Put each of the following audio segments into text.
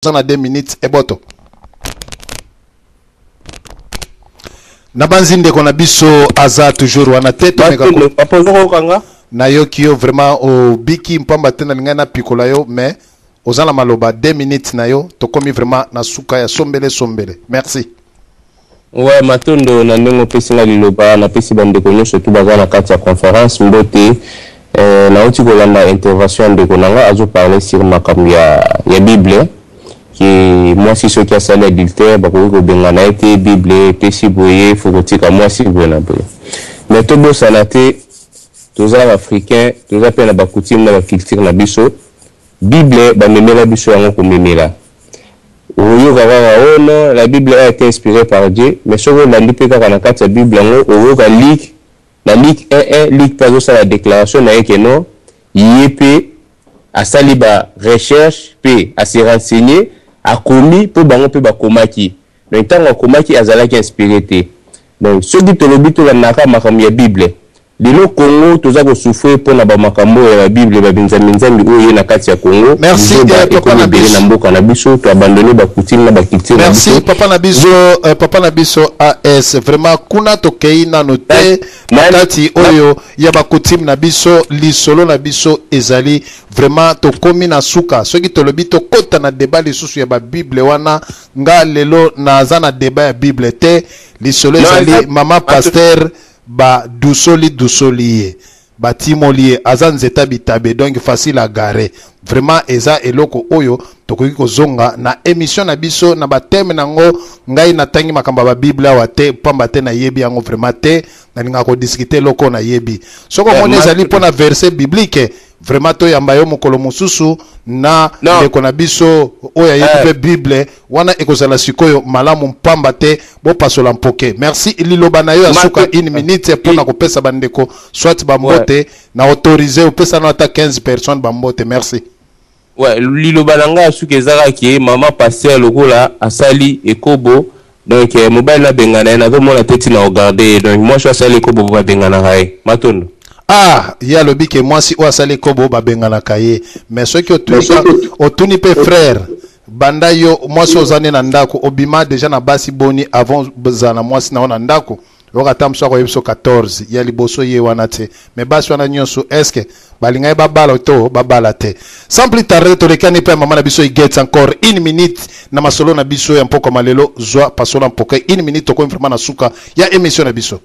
Na 2 minutes eboto. Nabanzi ndeko na biso aza toujours wana te. Tomeka Papa, ozokokanga? Nayoki yo vraiment, obiki mpamba te. Nalingai napikola yo, mais oza na maloba 2 minutes na yo. Tokomi vraiment na suka ya sombele sombele. Merci. Ouais, matondo na ndenge opesi nga liloba. Napesi bandeko nyonso tu baza na kati ya conférence mbote. Nauti kolanda intervention ya ndeko na nga, azoparle sur makambo ya Bible, ke mwasi soki asali adultère, bakoki kobengana ye te, Bible epesi boye, fo kotika mwasi boye na boye. Mais tobosana te, toza baafricain, toza mpe na bacoutume na baculture na biso. Bible bamemela biso yango komemela. Oyoka kaka: "Oh non, la Bible a été inspirée par Dieu." Mais soki olandi mpe kaka na kati ya Bible yango, oyoka Luc, na Luc 1 1, Luc mpe azosala déclaration na ye ke non, ye mpe asali ba recherche mpe ase renseigné, akomi mpo bango mpe bakomaki. Donc ntango akomaki, azalaki inspiré te. Donc soki tolobi tolandaka makambo ya Bible, lelo Congo toza kosouffrir mpona bamakambo oyo ya babible, babinzambi-nzambi oyo ye na kati ya Congo. Merci, papa na biso. Na mboka na biso, toabandonne bacoutume na baculture na Merci. biso. Papa na biso, papa na biso as vraiment kuna tokei nano te na kati oyo ya bacoutume na biso. Lisolo na biso ezali vraiment, tokomi na suka. Soki tolobi tokɔta na débat lisusu ya babible wana, nga lelo naza na débat ya Bible te. Lisolo Non, ezali mama pasteur, badusoli dusoli ye, batimoli ye, aza nzeta bitabe, donc facile à garer. Vraiment eza eloko oyo tokoki kozonga na émission na biso na bathème nango. Ngai natangi makambo ya babible awa te, pamba te nayebi yango vraiment te. Nalingaka kodiscuter eloko oyo nayebi. Soki omoni ezali mpona verset biblique, vraiment toyamba yo mokolo mosusu na Non. ndeko na biso oyo ayebi mpe Bible wana, ekozala sikoyo malamu, mpamba te bopasola mpoke. Merci. Liloba na yo ya suka, une minute, mpona kopesa bandeko soit bambote. Na autorise opesa no ata 15 personnes bambote. Merci. Ouais, liloba na ngai ya suki eza kaka ke mama pasteur lokola asali ekobo, donc mobali nabengana ye, nazomona te ntina ogarde ye. Donc mwasi oyo asali ekobo, babenganaka ye. Matondo. Ah, ye alobi ke mwasi oyo asali ekobo, babenganaka ye. Mais soki otuni, otuni mpe frère, banda yo mwasi oza nde na ndako, obima déjà na basi boni avant ozala na mwasi na yo na ndako? Oyoka ata mosu akoyebi so 14 ya liboso ye wana te. Mais basi wana nyonso, est-ce balingaki babala to babala te? Sans plus tarder, tolekani mpe ya mama na biso Iget, encore une minute na masolo na biso ya mpokwa malelo. Zwa pasola mpoka, une minute, tokomi vraiment na suka ya émission na biso.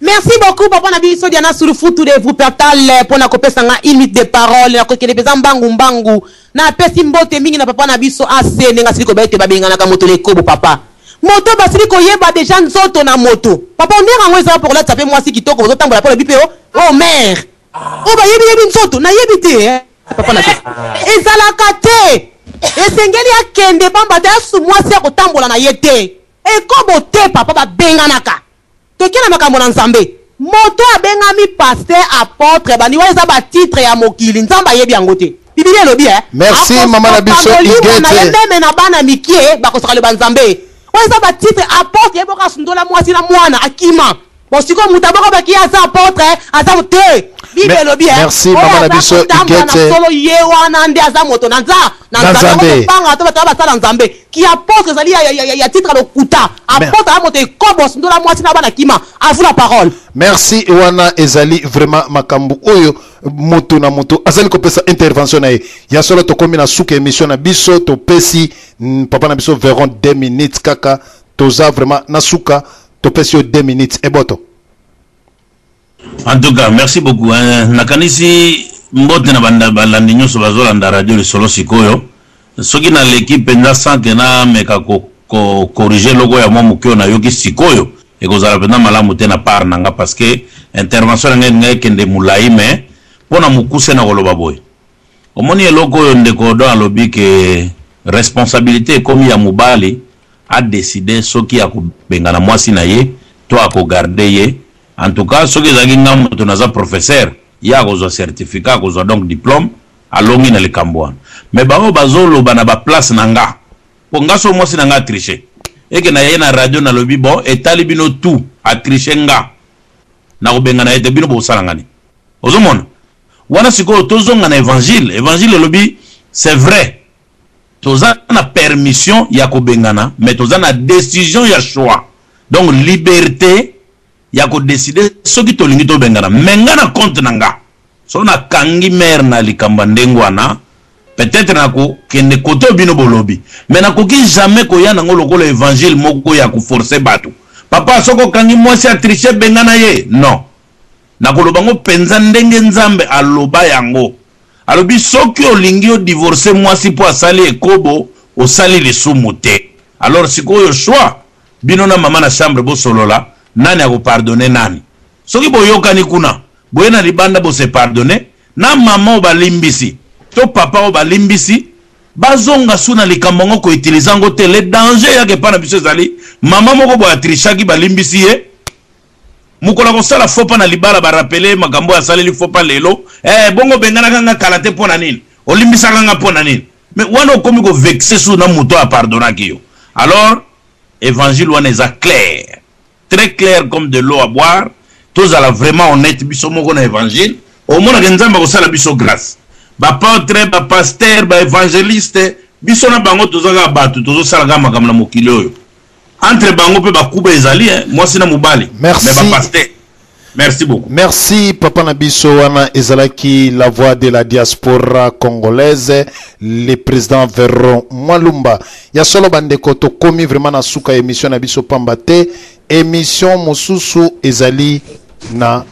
Merci beaucoup, papa na biso Diana Surufutu de Wuppertal, mpona kopesa nga une minute de parole. Nakokende mpenza mbangu mbangu. Napesi mbote mingi na papa na biso ase ndenge asili koyeba ete babenganaka moto na ekobo. Papa, moto basili koyeba déjà nzoto na moto, papa, ondenge yango eza mpo kolatisa mpe mwasi kitoko, bozotambola mpo lobi mpe o mare oyo bayebi yebi nzoto nayebi te, eh. Papa na biso, ezalaka te, esengeli akende pamba te asu mwasi ya kotambola na ye te. Ekobo te, papa, babenganaka. Toke na makambo na Nzambe. Moto abengami pasteur, apôtre, bandi wana eza batitre ya mokili, Nzambe ayebi yango te. Biblia elobi Merci, mama na biso molimo na ye Igete. Meme na bana mike bakosaka loba Nzambe. Oyo eza batitre. Apôtre yeboka asundola mwasi na mwana, akima. Bon, sikoyo moto aboko baki aza apôtre, aza te. Bible elobi Merci, oyo mama na aza biso kotambola na Igete. solo, ye wana nde aza moto na nza na Na Nzambe. Nzambe. Kobanga to bato basala Nzambe ki apôtre ezali ya titre ya lokuta. Apôtre aza moto ekobo, asundola mwasi na bana, kima. À vous la parole. Merci. Wana ezali vraiment makambo oyo moto na moto azali kopesa intervention na ye ya solo. Tokomi na suka émission na biso. Topesi papa na biso Veron 2 minutes kaka. Toza vraiment na suka, topesi yo 2 minutes eboto. En tout cas, merci beaucoup, hein. Nakanisi mbote na balandi nyonso bazolanda radio Lisolo. Sikoyo soki naleki mpenza sans ke nameka kocorriger eloko ya mwa moke oyo nayoki sikoyo, ekozala mpenza malamu te na part na nga, parce que intervention na ngai elingai ekende molai. Mais mpo na mokuse, na koloba boye: omoni eloko oyo ndeko Don alobi ke responsabilité ekomi ya mobali adécider soki akobengana mwasi na ye to akogarde ye. En tout cas, soki ezalaki nga moto naza professeur, ye akozwa certificat, akozwa donc diplôme, alongi na likambo wana. Mais bango bazoloba na baplace na nga, mpo nga so mwasi na nga atriche, eke na ye na radio, nalobi: "Bon, etali bino tout, atriche, nga nakobengana ye te, bino bosala ngani?" Ozomona wana. Sikoyo tozonga na évangile. Évangile elobi, c'est vrai. Toza na permission ya kobengana, mais toza na decision ya choix. Donc liberte ya ko decider soki tolingi tobengana. Mais nga na compte na nga, soki nakangi mère na likambo ya ndenge wana, peut-etre nako kende cote oyo bino bolobi. Mais nakoki jamais koya nango lokola evangile moko ya ko forcer batu. Papa soki okangi mwasi a tricher bengana ye. Non. Nakoloba ngo penza ndenge Nzambe aloba yango. Alobi soki olingi o divorcer mwasi po asali ekobo osali lisumu te. Alors sikoyo choix bino na mama na chambre bosolola nani ako pardonner nani. Soki boyokani kuna boye na libanda bo se pardonner na mama oyo balimbisi to papa oyo balimbisi bazonga su na likambo yango ko utiliser yango te. Le danger eyaka epa na biso ezali mama moko boye atrichaki balimbisi ye. Mokolo akosala faux pas na libala ba rappeler ye makambo oyo asaleli faux pas lelo eh bongo obenganaka nga kala te pona nini? Olimbisaka nga pona nini? Mais wana okomi ko vexer sous na moto oyo a pardonnaki yo. Alors evangile wana eza clair, très clair comme de l'eau à boire. Tozala vraiment honnête biso moko na evangile, omona ke Nzambe akosala biso grâce. Ba apotres, ba pasteurs, ba evangelistes, biso na bango toza kaka bato, tozosala kaka makambo na mokili oyo. Entre bango pe ba kuba ezali hein, mwasi na mobali. Merci. Mais ba pasteur. Merci beaucoup. Merci papa na biso wana ezalaki la voix de la diaspora congolaise le président Veron Mwalumba. Ya solo bandeko tokomi vraiment na suka émission na biso pamba te émission mosusu ezali na.